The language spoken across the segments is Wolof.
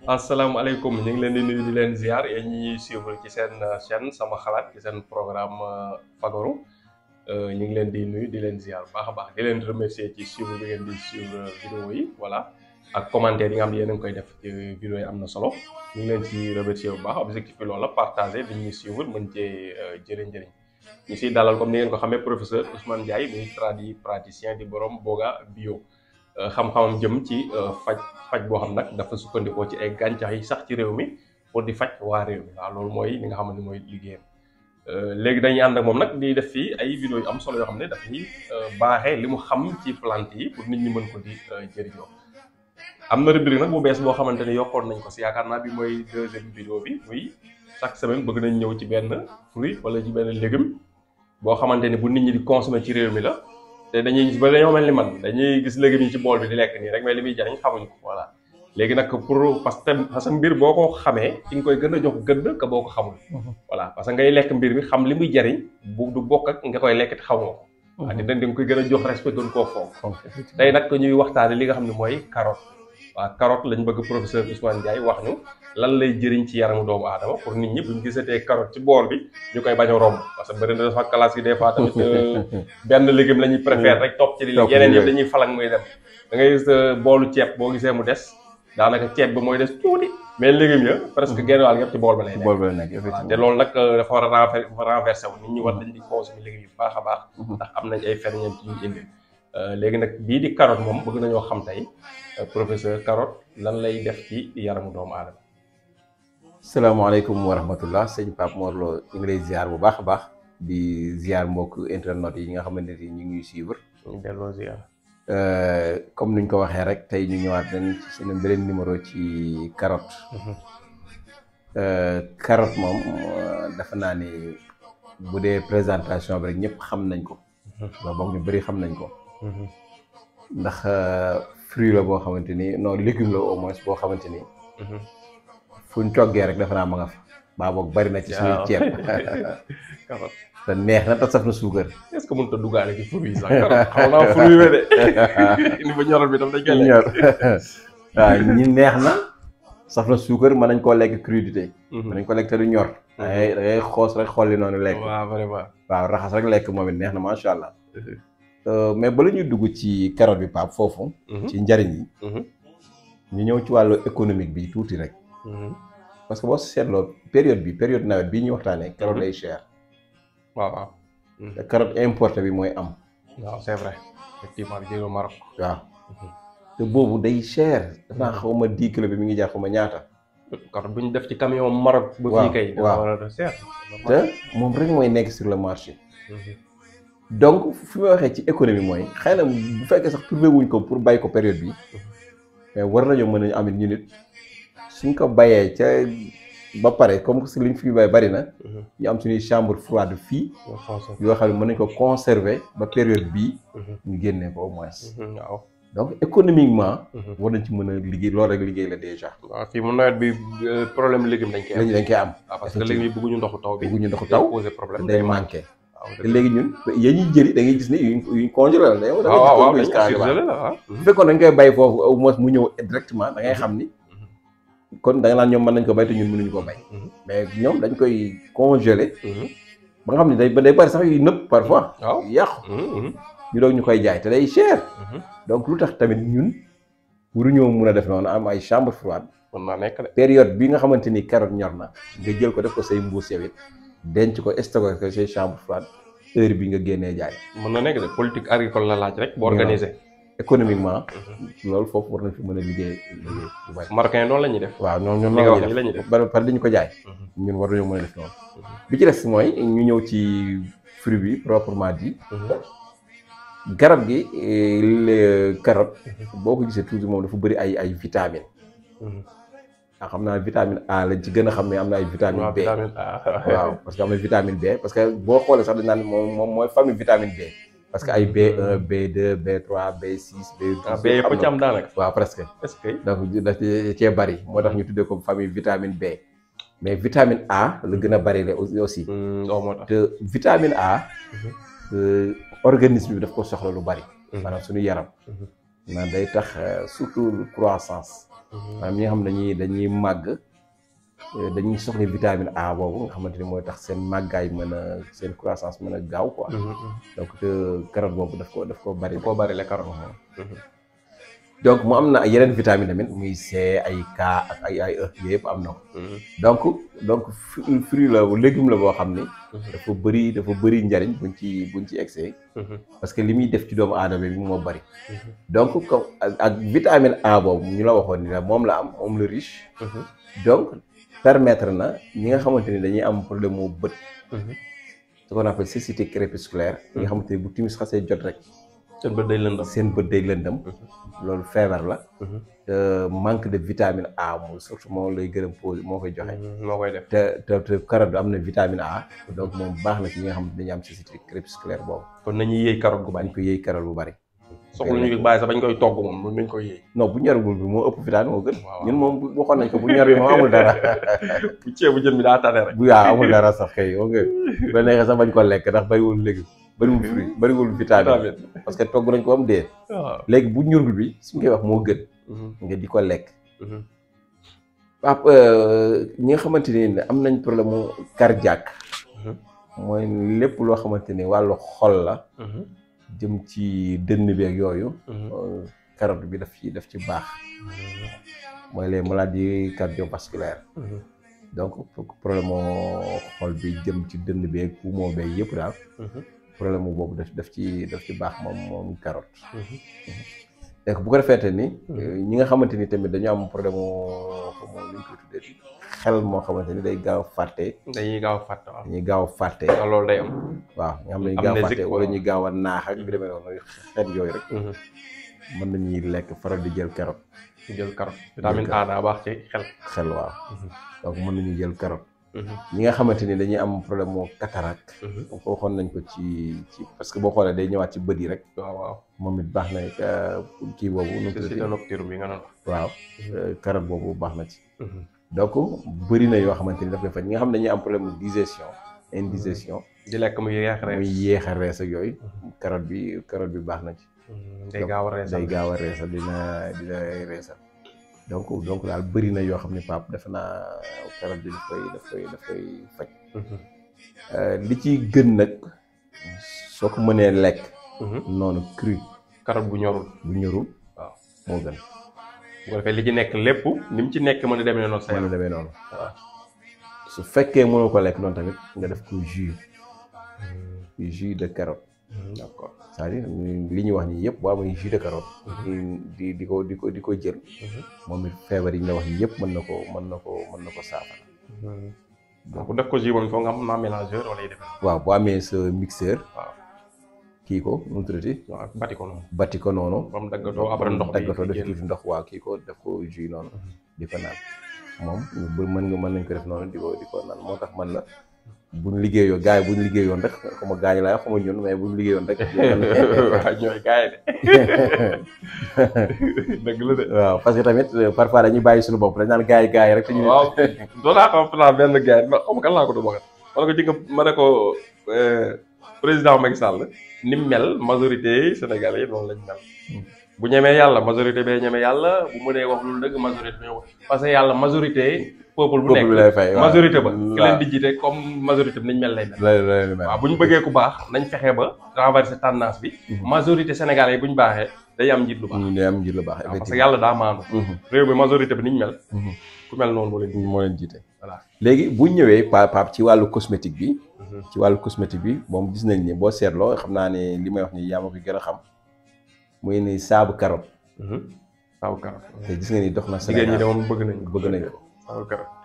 asalaamaaleykum ñu ngi leen di nuyu di leen ziar yéen ñi ñuy suivre ci seen chaîne sama xalaat ci seen programme Fagaru ñu ngi leen di nuyu di leen ziar baax a baax di leen remercier ci suivre bi ngeen di suivre vidéo yi voilà ak commentaire yi nga xam ne yéen a ngi koy def ci vidéo yi am na solo ñu ngi leen ci remercier bu baax objectif bi loolu la partager di ñuy suivre mën cee jëriñ ñu siy dalal comme ni ngeen ko xamee professeur Ousmane Ndiaye muy praticien di borom Boga bio. Xam-xamam jëm ci faj boo xam nag dafa sukkandikoo ci ay gàncax yi sax ci réew mi pour di faj waa réew mi waaw loolu mooy li nga xamante ni mooy liggéeyam léegi dañuy ànd ak moom nag di def fii ay vidéo yu am solo yoo xam ne dafay baaxee li mu xam ci plante yi pour nit ñi mën ko di jëriñoo. am na rubrique nag bu bees boo xamante ni yokkoon nañ ko si yaakaar naa bi mooy deuxième vidéo bi muy chaque semaine bëgg nañ ñëw ci benn fruit wala ci benn légume boo xamante ni bu nit ñi di consommer ci réew mi la. te dañuy gis ba dañoo mel ni man dañuy gis légumes yi ci bool bi di lekk nii rek mais li muy jariñ xamuñ ko voilà léegi nag pour parce que mbir boo ko xamee ci nga koy gën a jox gëdd ka boo ko xamul voilà parce que ngay lekk mbir mi xam li muy jariñ bu du bokk ak nga koy lekk te xamoo ko waaw di nga koy gën a jox respect gën koo foog tey nag ñuy waxtaane li nga xam ne mooy carotte waaw carotte lañ bëgg professeur Ousmane Ndiaye wax ñu lan lay jëriñ ci yaramu doomu aadama pour nit ñi buñ gisatee carotte ci bool bi ñu koy bañ a romb parce que bëri na dafa classe yi des fois tamit benn légume la ñuy préfère rek topp ci li yeneen yëpp dañuy falang muy dem da ngay gis boolu ceeb boo gisee mu des daanaka ceeb ba mooy des tuuti mais légume ya presque genn wàll yëpp ci bool ba lay nekk te loolu nag dafa war a renversé wu nit ñi war dañ di consommer légume yu baax a baax ndax am nañ ay ferñeent ci ñu indi léegi nag bii di carotte moom bëgg nañoo xam tey professeur carotte lan lay def ci yaramu doomu aadama. salaamaaleykum wa rahmatullah sëñ Pape Mor Lo ñu ngi lay ziar bu baax a baax di ziar mbokk internet yi nga xamante ni ñu ngi suivre. ñu delloo ziar. comme niñ ko waxee rek tey ñu ñëwaat nañ ci seen beneen numéro ci carotte. carotte moom dafa naa ni bu dee présentation bi rek ñëpp xam nañ ko. waaw boog ñu bëri xam nañ ko. ndax fruit la boo xamante ni non légume la au moins boo xamante ni. fuñ toggee rek dafa naa ma nga fa. baa boog bari na ci suñuy ceeb. te neex na te saf na suukar. est-ce que mënut a duggaale ci fruit yi sax carotte xaw naa fruit we de indi ba ñoral bi daf dañ koy ñor waaw ñi neex na saf na suukar mën nañ koo lekk crudité. mën nañ ko lekk te du ñor. da ngay xoos rek xolli noonu lekk. waaw vraiment. waaw raxas rek lekk moom it neex na macha allah. mais bala ñuy dugg ci carotte bi Pape foofu. ci njariñ yi. ñu ñëw ci wàllu économique bi tuuti rek. parce que boo seetloo période nawet bii ñuy waxtaanee carotte lay cher. waaw. te carotte importé bi mooy am. waaw c'est vrai effectivement bi jëloo Maroc. waaw te boobu day cher. dafa xaw ma 10 kilos bi mi ngi jar xaw ma ñaata. carotte bu ñu def ci camion Maroc. ba fii kay dafa war a cher. te moom rek mooy nekk sur le marché. donc fi ma waxee ci économie mooy xëy na bu fekkee sax trouvé wuñ ko pour bàyyi ko période bi mais war nañoo mën a amit ñu nit suñ ko bayee ca ba pare comme si liñ fi bay bari na ñu am suñuy chambre froide fii yoo xam ne mën nañ ko conserver ba période bii ñu génnee ko au moins waaw donc économiquement war nañ ci mën a liggéey loolu rek liggéey la déjà waaw fii mu nawet bi problème légume dañ koy am parce que léegi bëgguñu ndoxu taw bi bëgguñu ndoxu taw poser problème day manqué te léegi ñun yéen ñuy jëri da ngay gis ni yuñ congelé la dañoo waaw bu fekkoon dañ koy bay foofu au moins mu ñëw directement da ngay xam ni kon da nga naan ñoom mën nañ ko bay te ñun mënuñu ko bay mais ñoom dañ koy congelé ba nga xam ne day bari sax yu nëpp parfois yàqu ñu doog ñu koy jaay te day cher donc lu tax tamit ñun waruñoo mun a def noonu am ay chambre froide mën naa nekk de période bi nga xamante ni carotte ñor na nga jël ko def ko say mbuus yow it denc ko stocké ko say chambre froide heure bi nga génnee jaay. mën na nekk de politique agricole la laaj rek bu organisé. économiquement. loolu foofu war na fi mën a liggéey bu bari. marocain noonu la ñuy def. waaw ñoom noonu la ñuy def ba pare dañu ko jaay. ñun war nañoo mën a def noonu. bi ci des mooy ñu ñëw ci fruit bi proprement dit. garab gi carotte boo ko gisee toujours moom dafa bëri ay vitamines. xam naa vitamine A lañ ci gën a xam ne am na ay vitamine B waaw parce que am na vitamine B parce que boo xoolee sax dañ naan moom mooy famille vitamine B parce que ay B1 B2 B3 B6 B12 B yëpp ci am daanaka waaw presque est-ce que donc da cee bari moo tax ñu tuddee ko famille vitamine B mais vitamine A la gën a bari la aussi te vitamine A organisme bi daf ko soxla lu bari maanaam suñu yaram maanaam day tax surtout croissance maanaam ñi nga xam dañuy màgg dañuy soxla vitamine A boobu nga xamante ni mooy tax seen màggaay mën a seen croissance mën a gaaw quoi. donc carotte boobu daf ko bari. koo bari la carotte. donc mu am na yeneen vitamine tamit muy C ay K ak ay E yooyu yëpp am na ko. donc fruit la légume la boo xam ni. dafa bëri njariñ buñ ci excès. parce que li muy def ci doomu aadama bi moo bëri. donc comme ak vitamine A boobu ñu la waxoon ni la moom la am moom la riche. donc permettre na ñi nga xamante ni dañuy am problème mu bët. ce qu'on appelle cécité crépusculaire. ñi nga xamante ni bu timis xasee jot rek. seen bët day lëndëm. loolu feebar la. manque de vitamine A moom surtout moom lay gën a posé moo koy joxe. moo koy def te carotte am na vitamine A. donc moom baax na ci ñi nga xam ne dañuy am cécité crépusculaire boobu. kon nañuy yëy carotte gu bari. dañ ko yëy carotte bu bari. soxla ñu bàyyi sax bañ koy togg moom nañ koy yëy. non bu ñoragul bi moo ëpp vitamine moo gën. ñun moom waxoon nañ ko bu ñor bi moom amul dara. bu ceebu jën bi daa tane rek. waaw amul dara sax kay ok bu la neexee sax bañ ko lekk ndax bariwul léegi. bariwul fruit bariwul vitamine parce que togg nañ ko am dee. léegi bu ñorul bi suñ koy wax moo gën. nga di ko lekk. Pape ñi nga xamante ni am nañ problème mu cardiaque. mooy lépp loo xamante ni wàllu xol la. jëm ci dënn bi ak yooyu. carotte bi daf ci baax. mooy les maladies cardiovasculaires. donc problème mu xol bi jëm ci dënn bi ak poumon bi yëpp daal. problème boobu daf ci baax moom carotte. donc bu ko defeete ni ñi nga xamante ni tamit dañu am problème mu lu ñu koy tuddee xel moo xamante ni day gaaw a fàtte. dañuy gaaw a fàtte waaw. dañuy gaaw a fàtte. loolu day am. waaw nga xam ne dañuy gaaw a fàtte wala ñuy gaaw a naax ak yu demee noonu xeet yooyu rek. mën nañuy lekk faral di jël carotte. vitamine A daa baax ci xel waaw. donc mën nañu jël carotte. ñi nga xamante ni dañuy am problème mu cataracte. donc waxoon nañ ko ci parce que boo xoolee day ñëwaat ci bët yi rek. waaw moom it baax na kii boobu. nu mu tuddati nocturne bi nga noonu. waaw carotte boobu baax na ci. donc bëri na yoo xamante ni daf koy faj ñi nga xam ne dañuy am problème de digestion indigestion. di lekk muy yéex a rees ak yooyu. carotte bi baax na ci. day gaaw a reesal dina reesal. donc daal bëri na yoo xam ne Pape defe naa carotte bi daf koy faj. li ci gën nag soo ko mënee lekk. noonu cru. carotte bu ñorul. waaw moo gën. bu ko defee li ci nekk lépp ni mu ci nekk mën a demee noonu. waaw su fekkee mënoo ko lekk noonu tamit nga def ko jus de carotte. d'accord c'est-à-dire li ñuy wax nii yëpp boo amee jus de carotte. di ko jël. moom it feebar yi ñu la wax nii yëpp mën na ko saafara. donc def ko jus moom foo nga am naa mélangeur wala yi def. waaw boo amee sa mixeur. waaw kii ko nu mu tuddati. waaw bati ko noonu. ba mu daggatoo après ndox bi def tuuti ndox waaw kii ko def ko jus noonu. di ko naan moom mën nañ ko def noonu di ko naan moo tax man la. buñ liggéeyoon gars yi buñ liggéeyoon rek xam nga gars yi laa xama ñun mais buñ liggéeyoon rek. waaw ñooy gars yi de. dëgg la de. waaw parce que tamit parfois dañuy bàyyi suñu bopp dañ naan gars yi rek. waaw doo laa xam plan benn gars yi xam nga kan laa ko doon waxee. wala ko ci nga ma ne ko président Macky Sall ni mu mel majorité sénégalais yi noonu lañ mel. bu ñemee yàlla majorité bee ñeme yàlla bu mënee wax lu dëgg majorité bi parce que yàlla majorité. peuple bu nekk majorité ba ki leen di jiite comme majorité bi nañ mel lay mel. waaw bu ñu bëggee ku baax nañ fexe ba renverser tendance bi. majorité sénégalais yi bu ñu baaxee day am njiit lu baax. effectivement parce que yàlla daa maandu. réew mi majorité bi niñ mel. ku mel noonu moo leen jiite. voilà léegi bu ñëwee Pape ci wàllu cosmétique bi. moom gis nañ ni boo seetloo xam naa ne li may wax ni yaa ma ko gën a xam. muy ni saabu carotte. te gis nga ni dox na Sénégal jigéen ñi de moom bëgg nañ ko.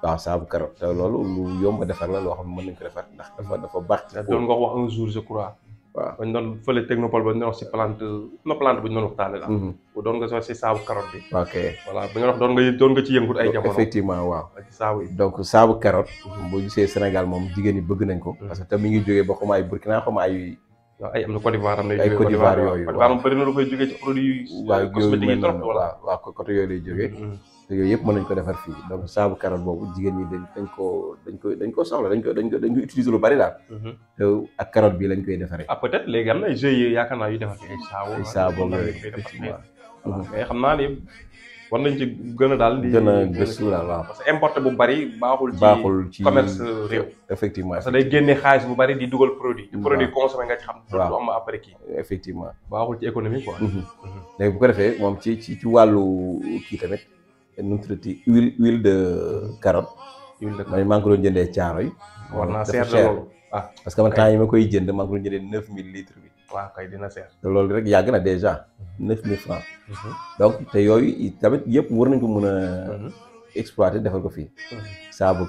waaw saabu carotte te loolu lu yomb a defar la loo xam ne mën nañ ko defar ndax dafa baax. doon nga wax un jour je crois. waaw bañ doon fële technopole ba ñu doon wax si plante bu ñu doon waxtaanee daal. bu doon nga soog si saabu carotte bi. ok voilà bi nga wax doon nga ci yëngut ay jamono. effectivement waaw. ci saabu yi donc saabu carotte. boo gisee Sénégal moom jigéen ñi bëgg nañ ko. parce que te mi ngi jógee ba xaw ma ay Burkina xaw ma ay. waaw ay am na Côte d'Ivoire am na ay Côte d'Ivoire yooyu Côte d'Ivoire moom bëri na lu koy jógee ci produit cosmétique yi trop waaw côté yooyu lay jógee. te yooyu yëpp mën nañ ko defar fii donc saabu carotte boobu jigéen ñi dañ ko soxla dañ ko utiliser lu bari daal. te ak carotte bi lañ koy defaree. peut-être léegi am na ay jeux yi yaakaar naa yu defar ay saabu. ay saabu yooyu effectivement. mais xam naa ni war nañ ci gën a daal di gën a gëstu daal waaw. parce que importé bu bari baaxul ci commerce réew. effectivement parce que day génne xaalis bu bari di dugal produit. produit consommé nga ci xam. waaw du am après kii. effectivement baaxul ci économie quoi. léegi bu ko defee moom ci wàllu kii tamit nu mu tuddati huile de carotte. huile de man maa ngi ko doon jëndee Thiaroye. war naa seer de loolu parce que man temps yi ma koy jënd maa ngi ko doon jëndee 9000 litres bi. waaw kay dina seer. te loolu rek yàgg na déjà 9000 francs. donc te yooyu tamit yëpp war nañ ko mën a exploiter defal ko fii. saabu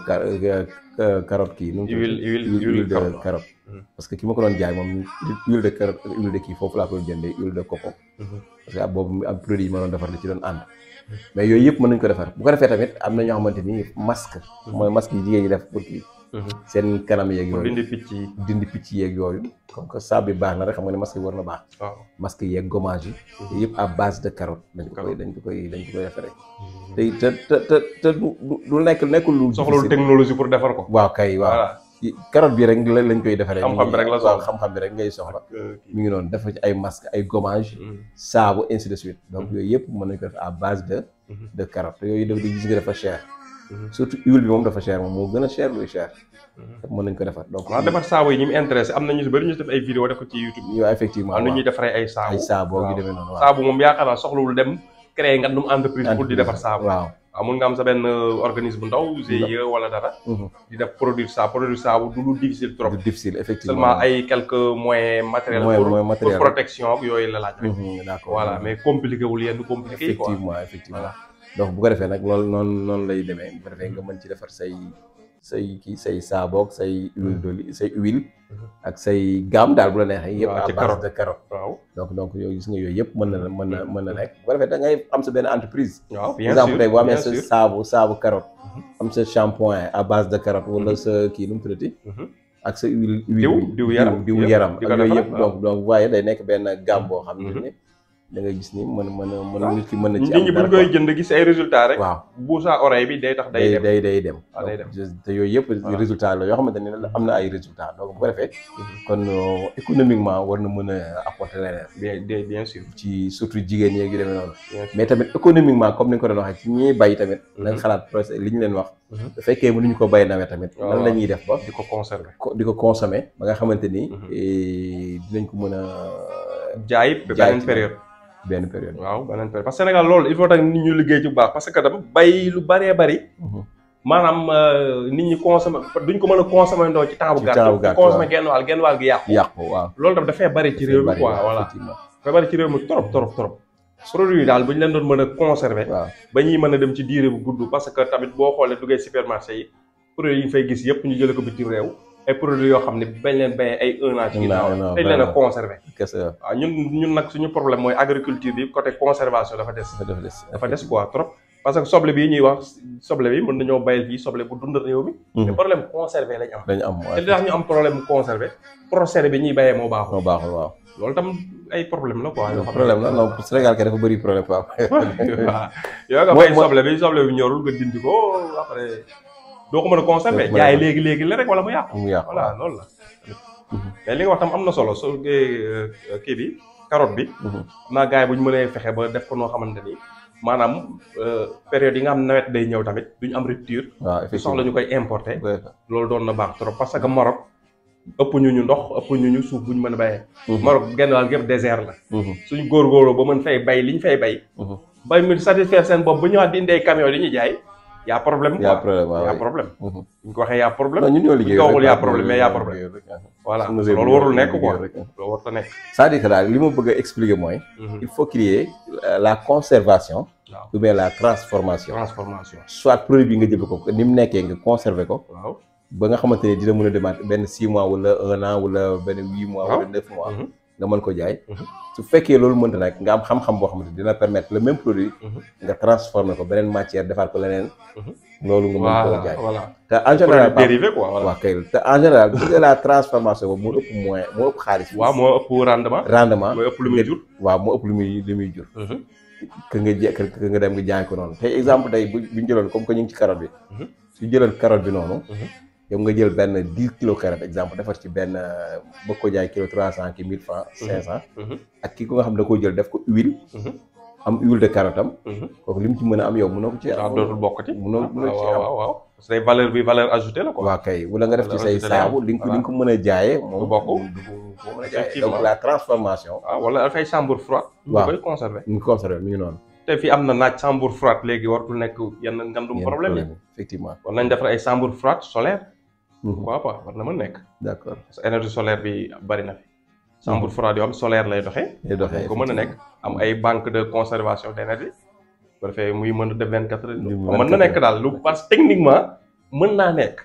carotte kii. nu mu huile de carotte. parce que ki ma ko doon jaay moom huile de carotte ak huile de kii foofu laa koy jëndee huile de coco. parce que boobu am produit yi ma doon defar li ci doon ànd. mais yooyu yëpp mën nañu ko defar bu ko defee tamit am na ñoo xamante ni masque. mooy masque yi jigéen ñi def pour kii. seen kanam yeeg yooyu dindi picc yeeg yooyu. comme que saabu bi baax na rek xam nga ne masque yi war na baax. waaw masque yeeg gommage yi. yëpp à base de carotte. dañ ko koy defaree. te du nekkul lu. soxlawul technologie pour defar ko. waaw kay waaw. carotte bi rek lañ koy defaree. xam-xam bi rek la soxla xam-xam bi rek ngay soxla. mi ngi noonu dafa ci ay masque ay gommage. saabu ainsi de suite. donc yooyu yëpp mën nañu ko def à base de carotte te yooyu dafa di gis nga dafa cher. surtout huile bi moom dafa cher moom moo gën a cher luy cher. mën nañu ko defar donc. waaw defar saabu yi ñi mu intéressé am na ñu si bëri ñu def ay vidéo def ko ci YouTube. waaw effectivement am na ñuy defaree ay saabu. ay saabu yu demee noonu waaw. saabu moom yaakaar naa soxlawul dem créer nga num entreprise pour di defar saabu. waaw mun nga am sa benn organisme bu ndaw GIE wala dara. di def produire saabu du lu difficile trop. du difficile effectivement seulement ay quelques moyens matériels. pour protection ak yooyu la laaj rek. d'accord voilà mais compliqué wul yenn compliqué yi quoi. effectivement donc bu ko defee nag loolu noonu lay demee bu ko defee nga mën ci defar say saaboog say huile d'olive say huile ak say gamme daal bu la neexee yëpp à base de carotte. waaw donc yooyu gis nga yooyu yëpp mën na nekk bu ko defee da ngay am sa benn entreprise. waaw bien sûr exemple tey boo amee sa saabu carotte. am sa shampoing à base de carotte wala sa kii nu mu tuddati. ak sa huile diw yaram ak yooyu yëpp donc waaye day nekk benn gamme boo xam ne da nga gis ni mën nit ki mën na ci am nit ñi bu ñu koy jënd gis ay résultats rek. waaw bouche à oreille bi day tax day dem. te yooyu yëpp résultats la yoo xamante ne am na ay résultats donc bu ko defee. kon économiquement war na mën a apporter leneen. bien sûr. ci surtout jigéen yeeg yu demee noonu. mais tamit économiquement comme ni nga ko doon waxee ci ñiy bay tamit. nañ xalaat procès li ñu leen wax. bu fekkee mënuñu ko bay nawet tamit. nan la ñuy def ba di ko conserver. di ko consommer ba nga xamante ni. dinañ ko mën a. jaay benn période. waaw beneen période parce que Sénégal loolu il faut tamit nit ñu liggéey ci bu baax parce que dama bay lu bëree bëri. maanaam nit ñi consommer duñ ko mën a consommer ndoo ci temps bu gàtt. consommer genn wàll gi yàqu. waaw loolu tam dafay bëri ci réew mi quoi voilà. dafay bëri ci réew mi trop. produit yi daal bu ñu leen doon mën a conserver. ba ñuy mën a dem ci diire bu gudd parce que tamit boo xoolee duggee supermarché yi produit yi ñu fay gis yëpp ñu jëlee ko bitim réew. ay produits yoo xam ne bañ leen bayee ay 1 an ci ginnaaw dañ leen a conserver. waaw ñun nag suñu problème mooy agriculture bi côté conservation dafa des quoi trop. parce que soble bii ñuy wax soble bi mën nañoo bayal fii soble bu dund réew mi. mais problème conservé lañ am. te li tax ñu am problème mu conservé procédé bi ñuy bayee moo baaxul. waaw. loolu tam ay problème la quoi. problème la non Sénégal kay dafa bëri problème quoi. waaw yow nga bay soble bi ñorul nga dindi ko après. doo ko mën a conserver jaay léegi la rek wala mu yàqu. voilà loolu la. mais li nga wax tam am na solo soo kii bi carotte bi. xam naa gars yi bu ñu mënee fexe ba def ko noo xamante ni maanaam période yi nga xam nawet day ñëw tamit duñu am rupture. waaw effectivement soxla ñu koy importer. loolu doon na baax trop parce que Maroc ëpp ñu ndox ëpp ñu suuf bu ñu mën a bayee. Maroc genn wàll gépp désert la. suñu góorgóorloo ba mën fay bay li ñu fay bay. bay mi satisfaire seen bopp bu ñëwaat di indi ay camion li ñuy jaay. y' a problème quoi y' a problème. bu ñu ko waxee y' a problème. non ñun ñoo liggéey rek y' a problème mais y' a problème. voilà loolu warul nekk quoi loolu warut a nekk. c'est-à-dire que daal li ma bëgg a expliquer mooy. il faut qu'il y ait la conservation. ou bien la transformation. soit produit bi nga jël ko ni mu nekkee nga conserver ko. waaw ba nga xamante ne dina mën a demaat benn 6 mois wala 1 an wala benn 8 mois. wala 9 mois. nga mën ko jaay. su fekkee loolu mënta nag nga am xam-xam boo xamante dina permettre le même produit. nga transformer ko beneen matière defaat ko leneen. loolu nga mën koo jaay. te en général dérivé quoi voilà. waaw kay te en général bu dee la transformation boobu moo ëpp moyen moo ëpp xaalis. waaw moo ëpp rendement. moo ëpp lu muy jur. waaw moo ëpp lu muy jur. que nga dem nga jaay ko noonu tey exemple tey bu ñu jëloon comme que ñu ngi ci carotte bi. su jëloon carotte bi noonu. yow nga jël benn 10 kilos carotte exemple defar ci benn ba ko jaay kilo 300 ki 1000 francs 500. ak ki ko nga xam ne da koo jël def ko huile. am huile de carotte am. kooku li mu ci mën a am yow mënoo ko ci am. dootul bokk ci. mënoo ci am waaw parce que valeur bi valeur ajoutée la quoi. waaw kay wala nga def ci say saabu li nga ko mën a jaayee. moom bokk du ko mën a jaayee donc la transformation. waaw wala dafay chambre froide. waaw koy conserver. ñu conserver mi ngi noonu. te fii am na naaj chambre froide léegi wartul nekk yenn ngandum problème yi. effectivement war nañ defar ay chambre froide solaire. pourquoi pas war na mën nekk. d'accord parce que énergie solaire bi bari na fi. chambre froide yoo xam solaire lay doxee. lay doxee ko mën a nekk am ay banque de conservation d'énergie. bu defee muy mën a def 24 heures. mën na nekk daal lu parce que techniquement mën naa nekk.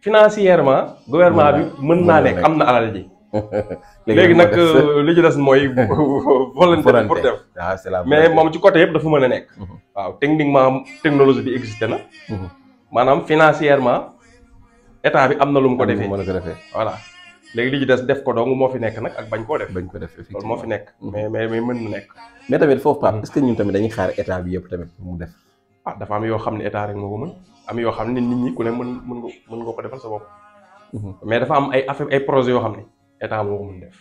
financièrement gouvernement bi mën naa nekk am na alal ji. léegi nag li ci des mooy volonté pour def. mais moom ci côté yëpp dafa mën a nekk. waaw techniquement technologie bi existé na. maanaam financièrement état bi am na lu mu ko defee. voilà léegi li ci des def ko dong moo fi nekk nag ak bañ koo def. bañ ko def loolu moo fi nekk. mais mën na nekk. mais tamit foofu Pape est-ce que ñun tamit dañuy xaar état bi yëpp tamit mu def. ah dafa am yoo xam ne état rek moo ko mën am yoo xam ne nit ñi ku ne mën nga ko defal sa bopp. mais dafa am ay affaire ay projets yoo xam ne état moo ko mën def.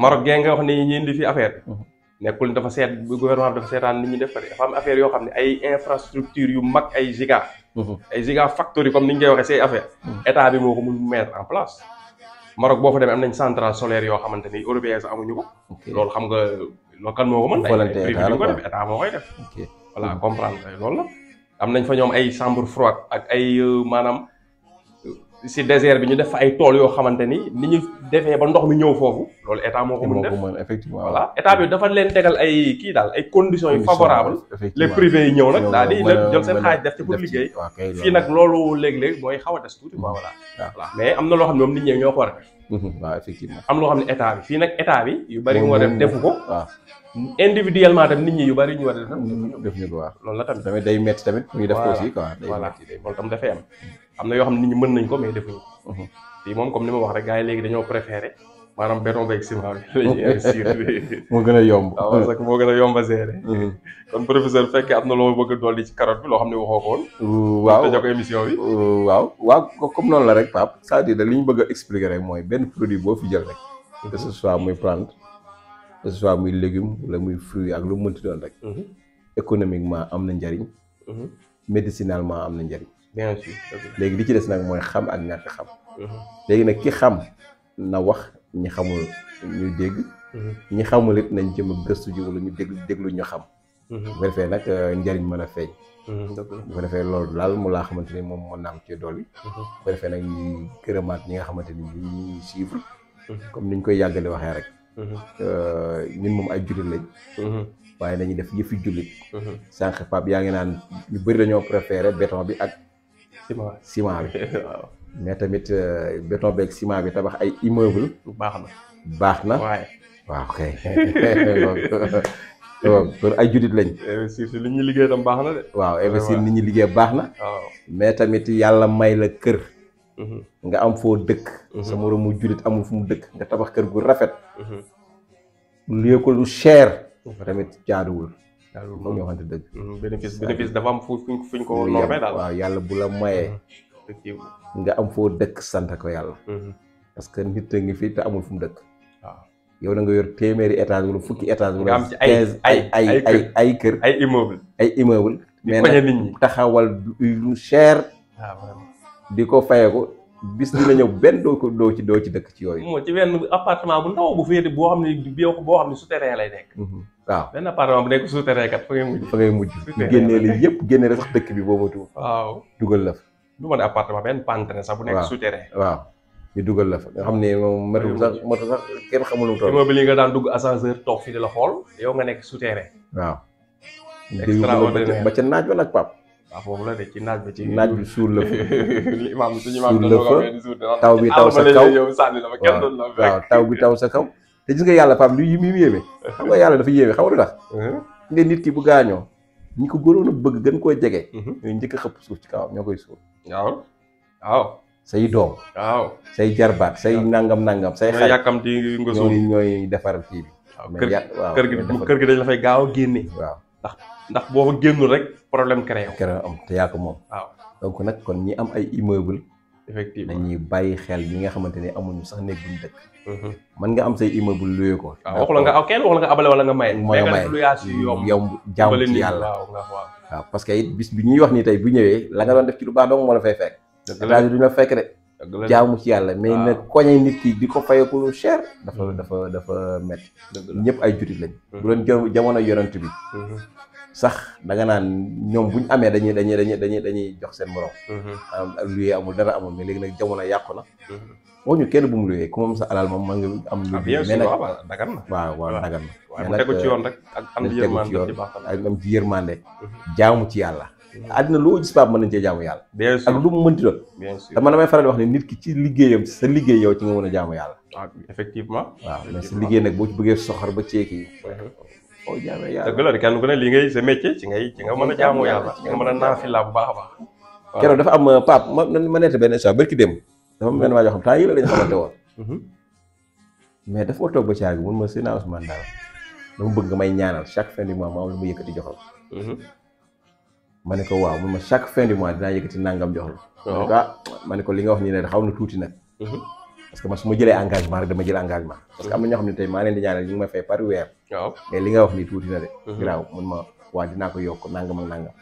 Maroc gee nga wax ni ñi indi fi affaire bi. nekkul dafa seet gouvernement bi dafa seetaan nit ñi def ko de dafa am affaire yoo xam ne ay infrastructure yu mag ay giga. ay giga factory comme ni ñu koy waxee say affaire état bi moo ko mën mettre en place. Maroc boo fa demee am nañ centrale solaire yoo xamante ni européens sax amuñu ko. loolu xam nga loolu kan moo ko mën. volonté état la ko def état moo koy def. voilà comprendre loolu la. am nañ fa ñoom ay chambre froide ak ay maanaam si désert bi ñu def fa ay tool yoo xamante ni ñu defee ba ndox mi ñëw foofu. loolu état moo ko mën def effectivement voilà état bi dafa leen tegal ay kii daal ay conditions yu favorables. les privés yi ñëw nag daal di jël seen xaaj def ci pour liggéey. fii nag loolu léeg-léeg mooy xaw a des tuuti quoi voilà. mais am na loo xam ne moom nit ñi ñoo ko war a def. waaw effectivement am loo xam ne état bi fii nag état bi yu bari mu war a def defu ko. individuellement tam nit ñi yu bari ñu war a def ñu ko waaw loolu la tamit day metti tamit muy def ko aussi quoi. voilà loolu tam dafay am na yoo xam ne nit ñi mën nañ ko mais defuñu ko. fii moom comme ni ma wax rek gars yi léegi dañoo préféré maanaam béton beeg ciment bi la ñuy investir. moo gën a yomb. waaw parce que moo gën a yomb a gérer. kon professeur bu fekkee am na loo bëgg a dolli ci carotte bi loo xam ne waxoo ko woon. waaw te jox ko émission bi. waaw comme noonu la rek Pape c'est-à-dire li ñu bëgg a expliquer rek mooy benn produit boo fi jël rek. que ce soit muy plante que ce soit muy légume wala muy fruit ak lu mu mënti doon rek. économiquement am na njariñ. médicinalement am na njariñ. bien sûr léegi li ci des nag mooy xam ak ñàkk xam. léegi nag ki xam na wax ñi xamul ñuy dégg. ñi xamul it nañ jëm a gëstu ji wala ñu déglu ñu xam. bu ko defee nag njariñ mën a feeñ. bu ko defee loolu daal mu laa xamante ni moom mën naa am ci dolli. bu ko defee nag ñuy gërëmaat ñi nga xamante ni ñuy suivre. comme niñ koy yàggale waxee rek. ñun moom ay jullit lañ. waaye dañuy def yëfi jullit. sànq Pape yaa ngi naan ñu bëri dañoo préféré béton bi ak. ciment bi waaw. mais tamit béton beeg ciment bi tabax ay immeuble baax na waaye waaw kay kon ay jullit lañ. investir si li ñuy liggéey tam baax na de. waaw investir nit ñi liggéey baax na. waaw mais tamit yàlla may la kër. nga am foo dëkk. sa moromu jullit amul fu mu dëkk nga tabax kër gu rafet. lu ko lu cher. tamit jaaduwul. moom ñoo xamante dëgg. bénéfice dafa am fuñ ko normé daal. waaw yàlla bu la mayee. nga am foo dëkk sant ko yàlla. parce que nit a ngi fi te amul fu mu dëkk. waaw yow da nga yor téeméeri étage wala fukki étage. nga am ci ay kër ay immeuble. ay immeuble. mais nag taxawal lu cher. vraiment di ko fayee ko bis dina ñëw benn doo ci dëkk ci yooyu. moo ci benn appartement bu ndaw bu féete boo xam ne souterrain lay nekk. waaw benn appartement bu nekk souterrain kat fa ngay mujj. génnee la yëpp génne la sax dëkk bi boo matul. waaw dugal la fa. du ma ne appartement benn pantre sax bu nekk souterrain. waaw ñu dugal la fa nga xam ne moom matul sax kenn xamul lu mu toll. immeuble yi nga daan dugg ascenseur toog fi di la xool yow nga nekk souterrain. waaw. extraordinaire ba ca naaj ba nag Pape. waaw foofu la de ci naaj bi ci naaj bi suul la fa. suñu imaam taw bi taw sa kaw waaw taw bi taw sa kaw. te gis nga yàlla Pape lu yi mu yéeme. xam nga yàlla dafa yéeme xam nga lu tax. nga nit ki bu gaañoo ñi ko gënoon a bëgg gën koo jege. ñooy njëkk a xëpp suuf ci kawam ñoo koy suul. waaw. say doom. waaw say jarbaat say nangam say xarit yàkkamti nga suul ñooy defar kii bi. waaw kër gi dañ la fay gaaw a génne. waaw ndax boo fa génnul rek problème créé am te yaa ko moom. waaw donc nag kon ñi am ay immeuble effectivement dañuy bàyyi xel ñi nga xamante ni amuñu sax néeg buñ dëkk. mën nga am say immeuble loué ko. waaw waxu la nga kenn waxu la nga abale wala nga maye. mooy nga maye def lu yaa si yomb jaamu ci yàlla. waaw parce que it bis bi ñuy wax nii tey bu ñëwee la nga doon def ci lu baax dong moo la fay fekk. dëgg la duñ la fekk de. jaamu ci yàlla mais nag koñe nit ki di ko fayeku lu cher. dafa métti. ñëpp ay jurit lañ. bu doon jamono yonent bi. sax da nga naan ñoom buñ amee dañuy jox seen morom. luyee amul dara amul mais léegi nag jamono yàqu na. wax ñu kenn bu mu luyee ku moom sa alal moom mën nga am. lu mais nag dagan na. waaw dagan na. mais nag tegu ci yoon rek ak am ci yërmande ci baax ak am ci yërmande. jaamu ci yàlla. àddina loo gis Pape mën nañ cee jaamu yàlla. bien sûr ak lu mu mënti doon. bien sûr dama damay faral di wax ne nit ki ci liggéeyam sa liggéey yow ci nga mën a jaamu yàlla. waaw effectivement. waaw mais sa liggéey nag boo ci bëggee soxor ba ceeki oo jaamee yàlla. dëgg la kenn ku ne li ngay sa métier ci nga mën a jaamu yàlla ci nga mën a naafila bu baax a baax. keroog dafa am Pape ma nette benn histoire barki dem dafa am benn waa joo xam temps yii la dañu xamante woon. mais dafa ma toog ba caagi mun ma Seydina Ousmane daal dama bëgg nga may ñaanal chaque fin du mois ma am lu ma yëkkati joxal. ma ne ko waaw mun ma chaque fin du mois dinaa yëkkati nangam jox la. ma ne ko li nga wax nii ne xaw na tuuti nag. parce que man su ma jëlee engagement rek dama jël engagement. parce que am na ñoo xam ne tey maa leen di ñaanal ñu ngi may fay par weer. waaw mais li nga wax nii tuuti na de. giraaw mun ma waa dinaa ko yokk nangam ak nangam.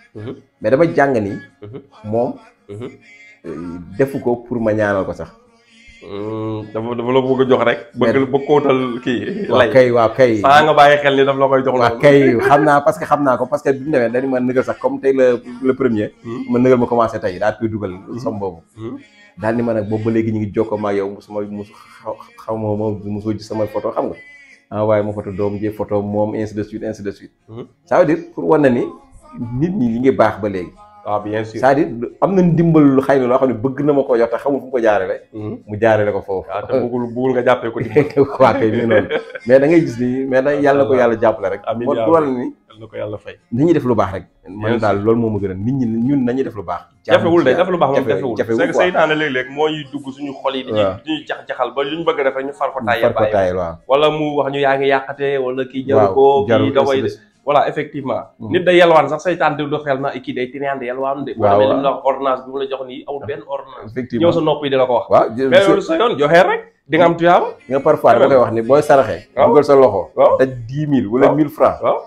mais dama jàng ni. moom. defu ko pour ma ñaanal ko sax. dafa la bëgg a jox rek. bëgg kootal kii. lay waaw kay. saa nga bàyyi xel ni daf la koy jox. waaw kay xam naa ko parce que bi mu demee dañu ma nëgal sax comme tey le premier. ma nëgal ma commencé tey daal koy dugal som boobu. daal ni ma nag boobu ba léegi ñu ngi jokkoo ma ak yow xaw ma mosoo gis sama photo xam nga. envoyé ma photo doom ji photo moom ainsi de suite. ça veut dire pour wan na ni nit ñi ñi ngi baax ba léegi. waaw bien sûr c'est-à-dire am na ndimbal xëy na loo xam ne bëgg na ma koo jox te xamul fu mu ko jaarale. mu jaarale ko foofu. waaw te bëggul nga jàppee ko dimbal. waaw kay mi noonu mais da ngay gis ni mais nag yàlla na ko yàlla jàppale rek. amiin moo waral ni. yàlla na ko yàlla fay. nit ñi def lu baax rek. man daal loolu moo ma gën a nit ñi ñun nañuy def lu baax. jafewul day def lu baax moom jafewul jafewul c'est que seytaane léeg-léeg mooy dugg suñu xol yi. dañuy jax-jaxal ba lu ñu bëgg a def rek ñu far ko taayee waaw. wala mu wax ñu yaa ngi yàqate wala kii jaru ko kii da koy voilà effectivement. nit day yalwaan sax seytaan di do xel na kii day triande yalwaan de. waaw waaw la ordonnance bi mu la jox nii amul benn ordonnance. effectivement ñëw sa nopp yi di la ko wax. waaw mais loolu sa yoon joxee rek di nga am tuyaaba. nga parfois dama koy wax ni booy saraxee. waaw dugal sa loxo. waaw te 10 000 wala 1000 francs. waaw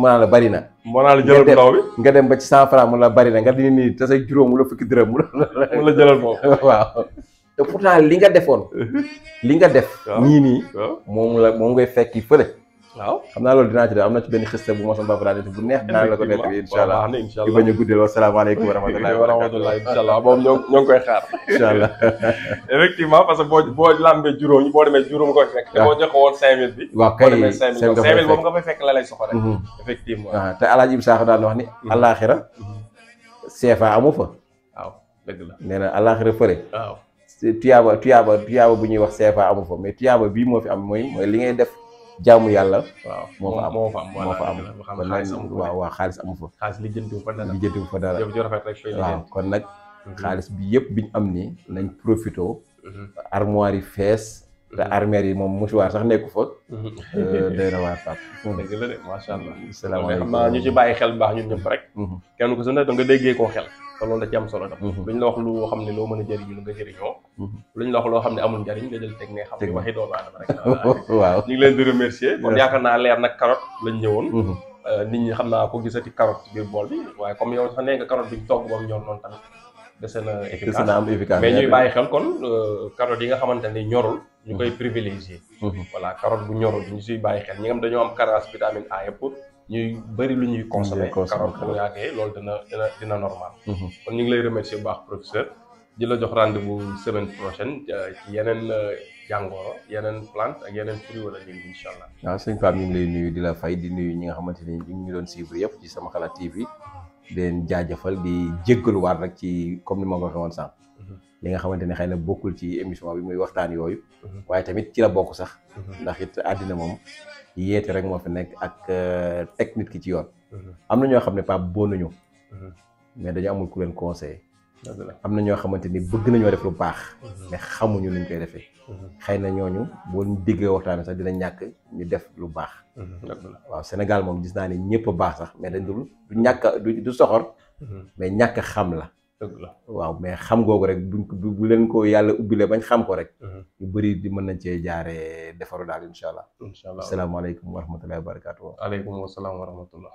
maanaam la bari na. moo naa la jëlal bu ndaw bi. nga dem ba ci 100 francs mu la bari na nga di nii te say juróom wala fukki dërëm mu la jëlal moom. waaw te pourtant li nga defoon. li nga def. nii moom ngay fekki fële. waaw xam naa loolu dinaa ci def am na ci benn xiste bu ma sama baba bu neex dinaa la ko def incha allah incha di bañ a guddeel wasalaamaaleykum wa rahmatullahi incha allah moom ñoo ngi koy xaar incha allah effectivement parce que boo lambee juróom ñi boo demee juróom koy fekk te boo joxe woon 5000 bi waaw kay boo demee 5000 boobu nga fay fekk la lay soxla rek effectivement waaw te Alaaji Ibu Saaxo daan wax ni àllaaxira CFA amu fa waaw dëgg la nee na àllaaxira fële waaw tuyaaba bu ñuy wax CFA amu fa mais tuyaaba bii moo fi am mooy li ngay def jaamu yàlla. waaw moo fa am waaw xaalis amu fa. xaalis lijjantiwu fa dara jëf ju rafet rek fay waaw kon nag xaalis bi yëpp biñ am ni nañ profité. armoire yi fees. te armoire yi moom mouchoir sax nekku fa. day na waar Pape. dëgg la de macha allah. salaamaaleykum xam naa ñu ci bàyyi xel bu baax ñun ñëpp rek. kenn ku si ne da nga déggee koo xel. te loolu da ci am solo tam. luñ la wax lu xam ne loo mën a jëriñu nga jëriñoo. luñ la wax loo xam ne amul njariñ nga jël teg ne xam ne waxi doomu aadama rek. waaw ñu ngi leen di remercier kon yaakaar naa leer nag carotte lañ ñëwoon. nit ñi xam naa ko gisati carotte ci biir bool bi waaye comme yow sax nee nga carotte bi ñu togg ba mu ñor noonu tamit dese na efficace mais ñuy bàyyi xel kon carotte yi nga xamante ne ñorul ñu koy privilégier. voilà carotte bu ñorul ñu siy bàyyi xel ñi nga xam dañoo am carence vitamine A yëpp ñuy bëri lu ñuy consommer carotte bu yàggee loolu dina normal. kon ñu ngi lay remercier bu baax professeur di la jox rendez-vous semaine prochaine ci yeneen jàngoro yeneen plante ak yeneen fruit wala léegi incha allah. waaw sëñ Pape ñu ngi lay nuyu di la fay di nuyu ñi nga xamante ni ñu ngi doon suivre yëpp ci Sama Xalaat TV di leen jaajëfal di jéggaluwaat rek ci comme ni ma ko waxee woon sànq. li nga xamante ne xëy na bokkul ci émission bi muy waxtaan yooyu. waaye tamit ci la bokk sax. ndax it àddina moom yeete rek moo fi nekk ak teg nit ki ci yoon. am na ñoo xam ne Pape boo nañu mais dañu amul ku leen conseillé. am na ñoo xamante ni bëgg nañoo def lu baax. mais xamuñu nuñ koy defee. xëy na ñooñu boo ñu déggee waxtaan sax dina ñàkk ñu def lu baax. waaw Sénégal moom gis naa ne ñëpp a baax sax mais dañ du ñàkk du soxor. mais ñàkk xam la. dëgg la. waaw mais xam googu rek bu leen ko yàlla ubbilee bañ xam ko rek ñu bëri di mën nañ cee jaaree defaru daal incha allah. incha allah asalaamaaleykum wa rahmatullahi wa barakatuh. aleykum wa salaam wa rahmatullah.